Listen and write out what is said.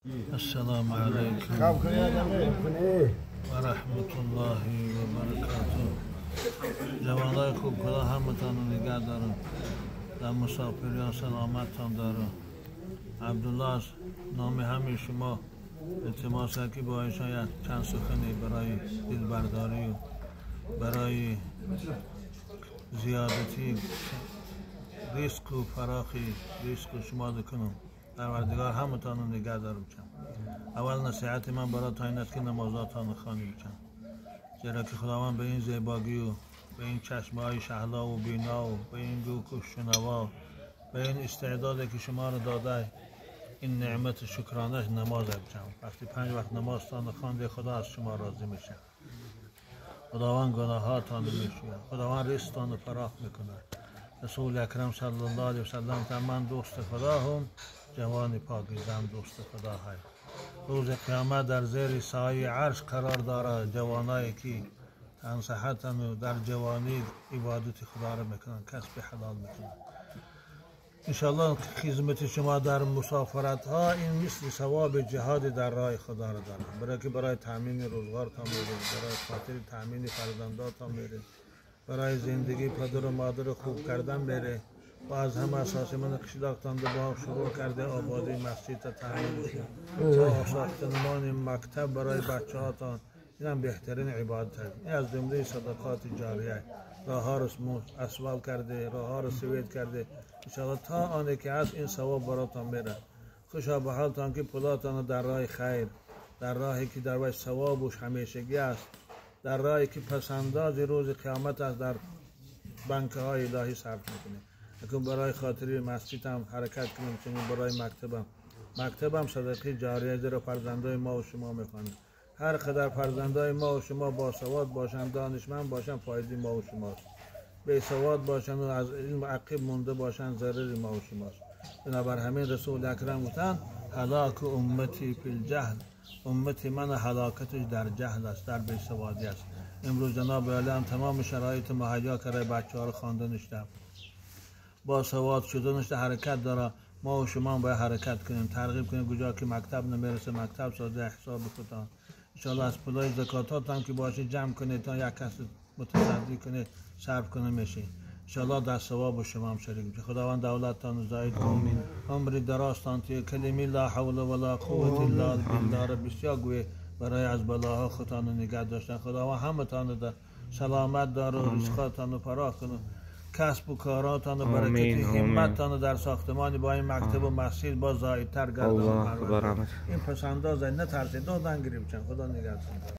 السلام علیکم و رحمت الله و برکاته. جوانای خوب خدا همتان رو نگه داره، در مسافریان سلامتتان داره. عبدالله از نام همه شما التماس که با ایشان چند سخنی برای دلبرداری و برای زیادتی ریسک و فراخی ریسک شما دکنم. پروردگار همتان رو نگه دارم. اول نصیحت من برای این است که نمازاتان خوانی بچن، زیرا که خداوند به این زیبایی و به این چشمهای شهلا و بینا و به این گوش و شنوا، به این استعدادی که شما رو داده، این نعمت شکرانش نماز بچن. وقتی 5 وقت نمازتان خوانده، خدا از شما راضی میشه. خداوند گناهاتان میشوید، خداوند رزقتان رو فراخ میکنه. رسول اکرم صلی الله علیه وسلم تا من دوست خدا هم، جوان پاکیزم دوست خدا های. روز قیامت در زیر سایه عرش قرار داره جوانایی که تن صحتن و در جوانی عبادت خدا رو میکنن، کسب حلال میکنن. انشالله خدمت شما در مسافرت ها این مثل ثواب جهاد در راه خدا رو داره، برای که برای تامین روزگار تا میرید، برای خاطر تامین فرزندات تا میرید، برای زندگی پدر و مادر خوب کردن میره. و از همه اساس من قشلاقتان با شروع کرده آبادی مسجد تا تعمیر تا ساختمان مکتب برای بچه هاتان، این هم بهترین عبادت هست. این از جمله صدقات جاریه. راه ها رو اسفالت کرده، راه ها رو سوید کرده. انشاءالله تا آنی که هست این ثواب براتان میره. خوشا به حالتان که پولاتان در راه خیر، در راهی که در وجه ثوابش همیشگی است، در راهی که پسنداز روز قیامت است، در بانک های الهی صرف میکنه. اکنون برای خاطری مسجد هم حرکت کنیم، چون برای مکتبم، مکتبم صدقه جاریه، زیرا فرزندای ما و شما میخوانیم. هر قدر فرزندای ما و شما باسواد باشند، دانشمند باشند، فایده ما و شماست. بی سواد باشند و از علم عقب مونده باشند، ضرر ما و شماست. بنابر همین رسول اکرم گفتند هلاک امتی فی الجهل، امت من هلاکتش در جهل است، در بیسوادی است. امروز جناب علی هم تمام شرایط مهیا کرده، بچه ها رو خوانده نشته، با سواد شده نشته، حرکت داره. ما و شما هم باید حرکت کنیم، ترغیب کنیم کجا که مکتب نمیرسه مکتب ساده حساب خودتان. انشاءالله از پولای زکاتات هم که باشه جمع کنید تا یک کس متصدی کنه صرف کنه میشه. انشاءالله در ثواب شما هم شریک میشه. خداوند دولتتان زاید کنه، عمر دراستان تیه، کلمه لا حول ولا قوت الا بالله را بسیار گویه برای از بلاها خودتان نگه داشتن. خداوند همتان در سلامت داره و رزقاتان رو فراخ کنه، کسب و کاراتان و برکت همتتان در ساختمان با این مکتب و مسجد با زایدتر گردان. این پسنداز نترسید دادن گریب چند. خدا نگهتان.